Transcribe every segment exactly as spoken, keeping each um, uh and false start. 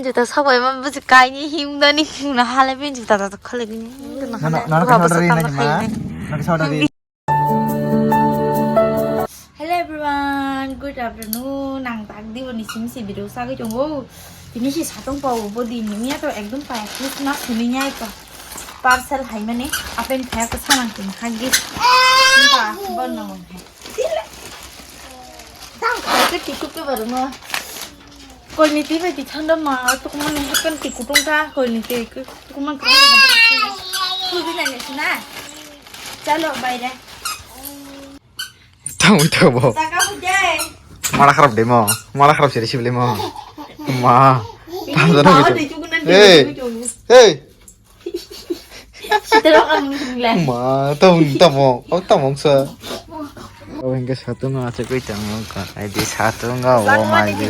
Juta sabai ma busi kaini himdani himna halai bin juta ta khole gini. Nana, nana ka order ri nai ma. Nana ka order ri. Hello everyone, good afternoon. Ang tak di boni simi si video sagwi tongo. Tini si satong pao bo di ni ya to ekdom pa Christmas ni ya to. Parcel hai mane apen thaya ko samang tin hagi. Ba bon no mon hai. Tang ko ke tikuk ke baru no. Koi ni tibai ti thanda ma, tu kuma ni hakan ti kutung ta, koi ni ti ku-, tu kuma ni kutung ta. Tu bi na ni sina. Chalo, baire. Tamo, tamo. Saka hujai. Mala kharap de mo. Mala kharap seri sibli mo. Ma. Tamo na. Hey. Hey. Sitero ang nila. Ma, tamo, tamo, oh, tamo sa. Oh, hingke satung acha koi tamo ka. Ai di satung ga o ma je.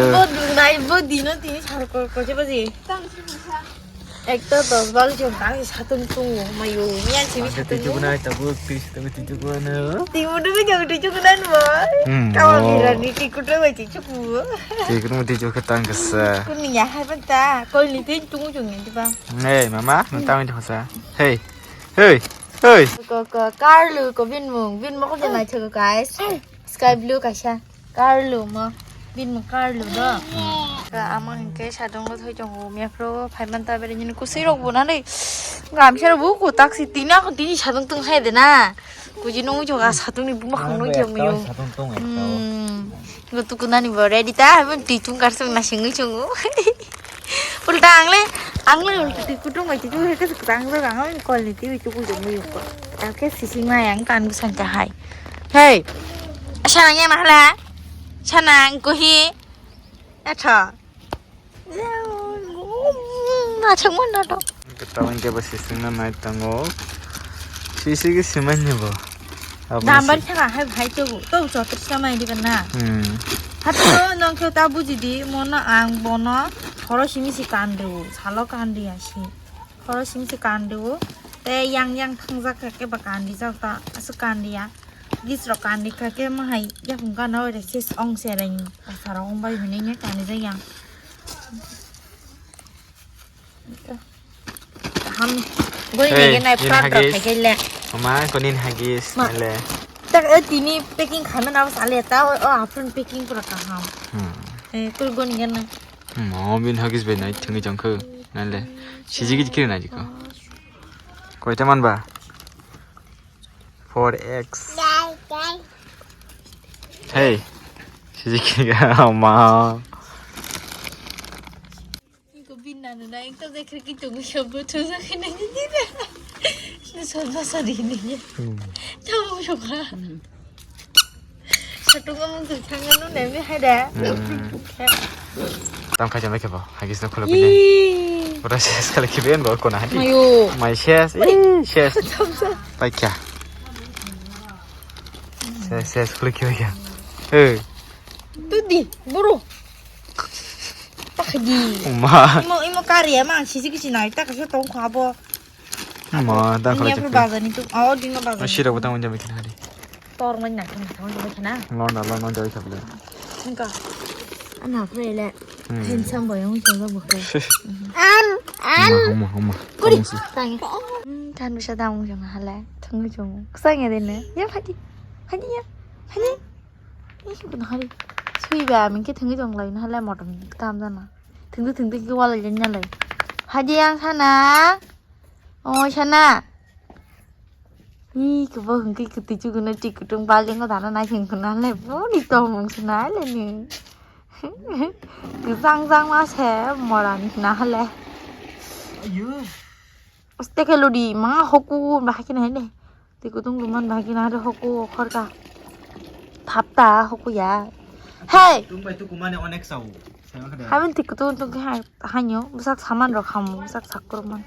Bo dunai bo dino tini sar ko ko je baji. Ekta dos baji jom tang satung tung o ma yo. Nian simi satung. Tijuk na tabu tis tabu tijuk na. Timu du bi jom tijuk na boy. Hmm, kau oh. Bira ni tikutu baji chuku. Tikutu tijuk tang kesa. Kuni ya hai banta. Koi ni tin tung jong ni ba. Hey, mama, nang tang di hosa. Hey. Hey. Hey. Ko, ko, Carlo, ko binmung. Binmung ko janai thogo, guys. Sky blue kaisa. Carlo mo. Binmung Carlo do. Ka ama hingke sadongo thoi tongo. Mepro phaiman ta bere nini kusui rok bo na dei. Gamsa rok bo ko taksi tina ko tini sadong tong hai de na. Kuji nung jo ga satung ni buma khang nung jam yo. Satung tong ekta. Hmm. Go tukunani bo ready ta, habon twi chungkar chungna singwi chungo. Ulta angle, angle ulta twi kutung bai twi chungo, khe kwchang jaga ang kol ni twi chungo chungo yukko. Ake sising ma yang kan bwsang cha hai. Hey. Sana yang na hala. Sana ang kuhi. Atha. Nachangma natok. Tamang khe bo sisingna nai tongo. Sisi khe simanya bo. Abo Dambar saka hai bhai to, to joto samai diba na. Hmm. Hato nong khe ta buji di, mono ang bono horo simi si kandu, salo kandi asi. Horo simi si kandu, te yang yang thangjak khe ba kandi jak ta, asu kandi ya. Gis rok kandi kha khe ma hai ya hung kana ore sis ong se reng. Asara ong bai hune ne kandi jak yang. Ham. Goi hey, nege nai prank rok khai le. Mama, konin hagis, ma. Le. Tak, eh, tini packing khaimani abo sale, ta, o, o, apron packing pura kaham. Hmm. Eh, kul goni gana. Hmm, mo bin hagis be nai thungi jangkhu, nai le. Siji git kiri nai jiko. Koita man ba? Four X. Hey, siji kiri ga, ma. Ko binna no na ekta dekhe ki to musho bo to sa khine ni ni na. Ni so ba sa di ni. Hmm. Tamo musho ka. Satung amung to thang no ne mi hai da. Hmm. Tam khai jam ke bo. Hagis no kholo kine. Ih. Ora ses kala ki ben bo ko na hadi. Mayo. Mai ses. Ih, ses. Tam sa. Pai kya. Ses, ses kholo ki kya. Eh. Tu di, buru. Tak di. Ma. Imo, imo kari ya, mang sisi kisi nai, tak kasi tong kha bo. Ma, tak kala. Ini apa bazar itu? Oh, di no bazar. Masih ada utang macam bikin hari. Tor mana nak, nak, nak, nak. Lon, lon, lon, jai kable. Engka. Anak apa ya le? Hmm. Handsome boy yang coba buka. An, an. Uma, uma, uma. Kuri. Tangi. Hmm, kan bisa tamu jong halai. Tunggu jong. Kusang ya dene. Ya, hadi. Hadi ya. Hadi. Ih, bunuh hari. Sui ba, mingke thengwi tong lai, nahale motom tam jana. Thengdu thengdu ki wala jen nyalai. Haji yang sana. Oh, sana. Ih, kebo hengki keti chuguna tik kutung baling ko dana nai hengko nahale. Bo di tong mung sana le ni. Jang jang ma se moran nahale. Ayo. Aste ke lodi ma hoku bahai kena hene. Tikutung luman bahai kena hade hoku khorka. Thapta hoku ya. Hey! Tung bai tu kumane onek sau. Habin tikutung tung ke hai hanyo. Busak saman rok hamu. Busak sakur man.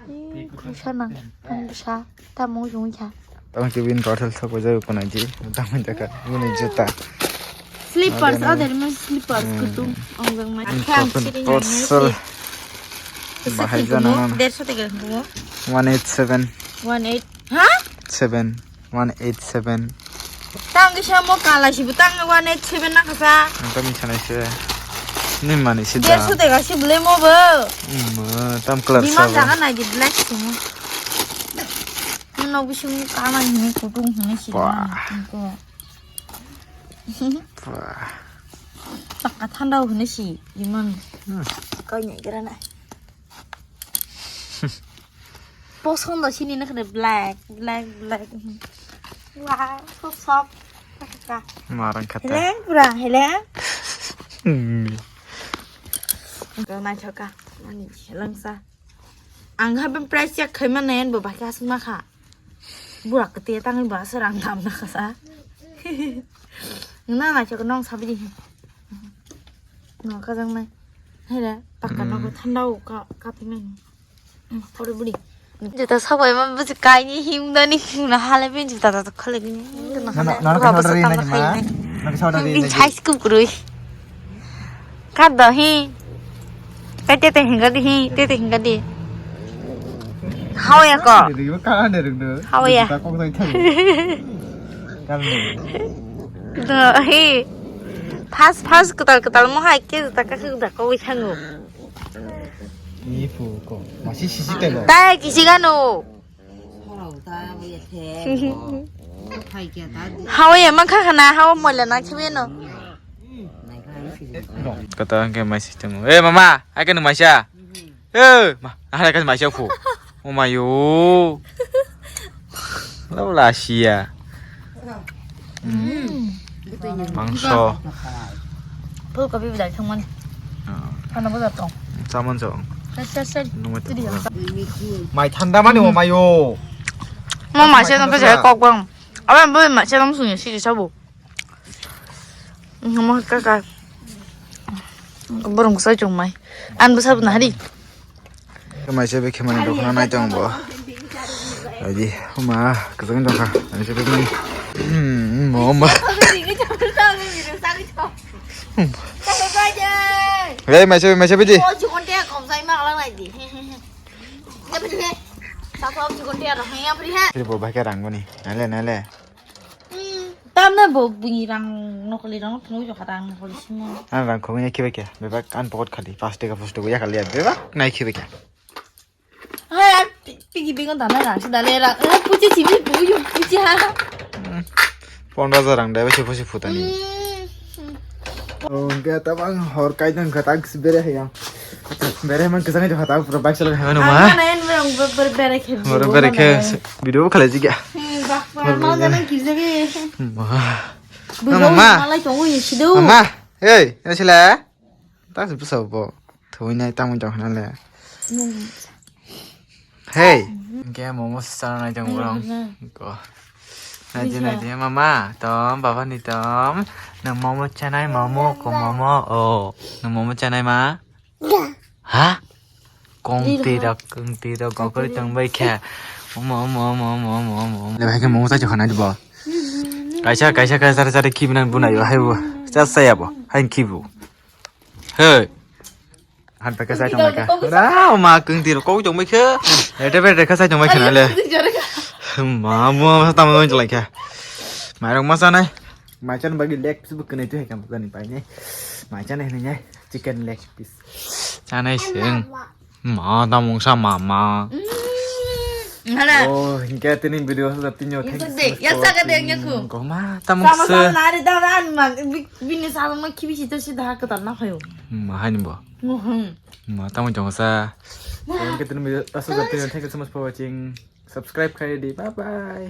Ih, kusa nang. Kan busa. Tamo yung ya. Tamo kibin parcel sok bajai ko nai ji. Tamo jaka. Mune juta. Slippers, ada ni slippers kutung. Ong jang mai. Parcel. Bahai jana. Derso tega kutung. One eight seven. One eight. Ha? Seven. One eight seven. Tang kisa mo kala sibu tang one eight seven na kasa. Ang kami sana se. Ni mani si da. Derso tega si bele mo bo. Hmm, tam clear. Demand sa jaga nai di black sini. Nok bising kana hini kutung hini si. Wah. Ko. Wah. Taka thanda hini si. Iman. Hmm. Kau nyai kira na. Posondo sini na kene black, black, black. Wah, so soft. Marang kata. Heleng pura, heleng. Hmm. Kau nai choka, mani langsa. Ang haben price check khai man nayan bo baki asma kha. Burak kete tangin ba serang dam na kasa. Na nai choka nong sabi di. No kajang nai. Hele, pakka no thanda ka, ka pinai. Pore budi. Juta sabai ma buji kaini himdani himna hale bin juta ta khole gini. Nana, nana ka order ri nani ma? Nana ka order ri nani? Size kup kurui. Ka da hi. Ka te te hinga di hi, te te hinga di. Hawaya ko. Ri ba ka ne rung do. Hawaya. Juta kok dai thang. Kan ne. Do hi. Pas pas ketal ketal mo hai ke juta ka juta ko wi thangu. Ni fu ko. Masi sisi te lo. Tai kisi gano. Hawai ya mangkha khana, hawa moila na khibe no. Kata hwnkhe mai system. Eh mama, ai khe nwng maisa. Eh ma, ahai khe maisa phu. O mayo. Lo la sia. Mangso. Phulkobi bwdai thangmani. Ah. Phano bwdar tong. Chamon chong. Sat, sat, sat. Nungwi tidi tong. Mai thanda mani o mayo. Mo mai masa no thanda pesa sila. Kok bang. Aban bo masa no sungya sidi sabo. Mo kaka. Borong sai chong mai. An bo sabo na hari. Kemaisa be khemani dokhna nai tong bo. Aji, huma, kwchangni dokha. Kemaisa be mani. Hmm, mo ma. Hey, maisa be, maisa be ji. Bo bai khe rang boni. Nale, nale. Tamna bo bini rang nokoli rang thungwi jokha rang nokoli simo. Ang rang khogwi nai khibai khe. Bebak an pocket khali. Paanch taka, paanch taka ya khali ya. Bebak nai khibai khe. Hai, pigi bingo dana rang si dale rang. Eh, puji simi bu yung puji ha. Pondro hajar rang dai basi basi phutani. Hwnkhe tabang hor kaidang khatak bere hayang. Bere man kwchangni khatak pura bike salai hayang ma. Ang mana en rang bere khe. Hor bere khe video khalai jigya. Hmm, bak ma ma jana kirjage. Ma. Mama. Malai tongo yesido. Mama. Hey, esila. Tak se bwsa bo. Thoi nai tamo jok na le. Hey. Ke momo sana jong rong. Ko. Nai je nai je mama, tom, baba ni tom. Nang momo chanai momo ko momo. Oh, nang momo chanai ma? Ha? Kong tira, kong tira, kokori tong bai khe. Omo, omo, omo. Le bai khe momo ta chokha nai bo. Kaisa, kaisa, kaisa, kaisa khibi nang bunai bo hai bo. Cha saya bo. Hai khibu. Hey. Han pekha sai tong kha. Na, ma kung tiro kok tong kha. Ete bete kha sai tong kha na le. Ma mo sa tam tong lai kha. Mai rok ma sanai. Mai chan bagi leg piece bu kene tu hai kam tani pai ne. Mai chan hai ne chicken leg piece. Sanai sing. Ma ta mungsa mama. Hala. Oh, hingke tini video sa tini yo. Thank you so much for watching. Koma ta mungsa. Sama sama nari da ran ma bini sama ma khibi sita sita ha kata na khayo. Ma hani bo. Mohon. Ma ta mungsa. Hingke tini video sa tini yo. Thank you so much for watching. Subscribe khai di. Bye bye.